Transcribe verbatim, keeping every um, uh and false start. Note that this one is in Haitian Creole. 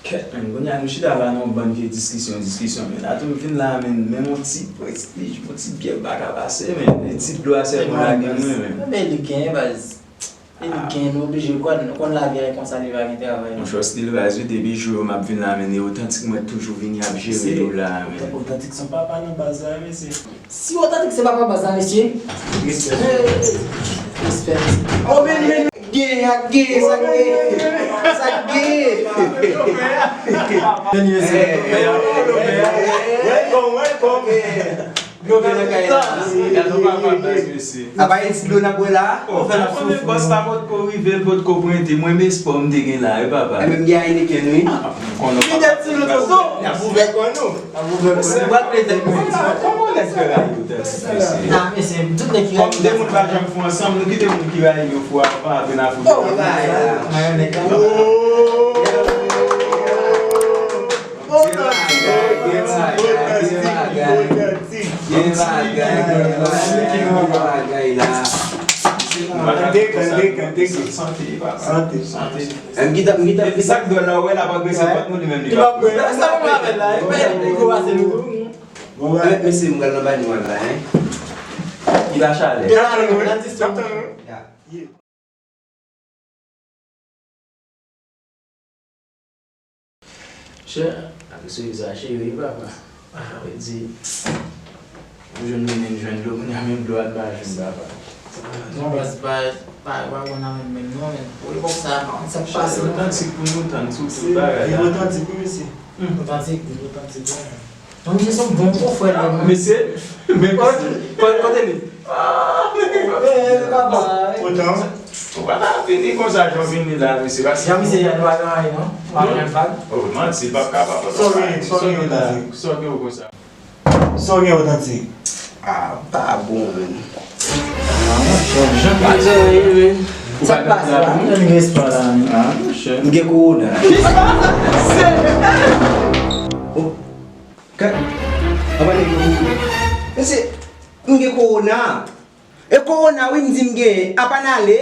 Kèt, menn, kounye a nou chita la nan yon bann vye diskisyon, diskisyon, menn. Atou m vin la, menn, menm yon ti prestij, yon ti byè m pa ka pase, menn. E ti dlo a sèlman lage mwen, menn. Men li genyen, baz. Li genyen, nou oblije kwè, nou konn lavi a konsa, li pa gen travay. Monchè, still baz, wi, depi jou yo m ap vin la, menn, e otantik mwen toujou vini ap jere yo la, menn. Otantik se yon papa nan baz la, wi, mesye. Si otantik se papa baz la, mesye. Respè. Respè, mesye. Oh, men, men, gen, ak gen, sa k gen. Sa k gen. Men, mesye. Welcome, welcome. Gade yon papa baz, mesye. Apa e ti dlo n ap bwè la? Ou fè n ap soufri, bòs la potko rive, l potko pwente. Mwen, men espwa m te gen la, wi, papa. E menm gen Heineken, wi. Fidèl ti nou tonton. N ap ouvè kò nou. N ap ouvè kò nou. Mwen pral plede mwen. Kòman nèg fè rayi otantik, mesye? Ah, mesye, tout nèg ki rayi. Kòm de moun pa janm fou ansanm, nou kite moun ki rayi yo fou avan, apre n a fou yo. Oh, bay la. Mayonèz la. Otantik. Otantik. Otantik. Gen bagay, gen bagay la. Kante, kante, kante. Sante, papa. Sante. Sante. M gita, m gita. Epi sa k dwòl la, ou wè l ap agrese kont nou, li menm li pa. Li pa pran. Sa nou avè l la, e pa li gwo pase nou tou. Bon, men, mesye, m pral nan banyo a la, hein. Li pa chalè. N ap tann ou, wi. N ap tann ou. Ya. Chè, ap eseye sa cheri, papa. Ah, vle di, m jwenn vini, m jwenn dlo, kounye a menm dlo a n pa jwenn, papa. Non, baz, pa, pa, pa konn nan menm, menm non, men pou epòk sa, non, sa k pase, non. Otantik pou nou tann sou tout bagay la. Viv otantik, wi, mesye. Otantik, viv otantik, wi. Non, misye se yon bon gwo frè, non. Mesye, men kote, kote li? Ah, men papa. Otan. Ou pa ta vini konsa, jan w vini la, mesye, paske jan misye ye a, nou pa gen anyen, non? Nou pa gen vag. Oh, manti, l p ap kapab. Sa w gen, sa w gen, otantik? Sa w gen, otantik? Sa w gen, otantik? Ah, pa bon, menn. Ah, monchè, jan misye ye, menn. Sa k pase la? Ou pa gen respè la, menn. Ah, monchè. M gen kowona. Kisa? Oh. Ka, apa nèg yo? Mesye, m gen kowona. E kowona wi m di m genyen, apa n ale?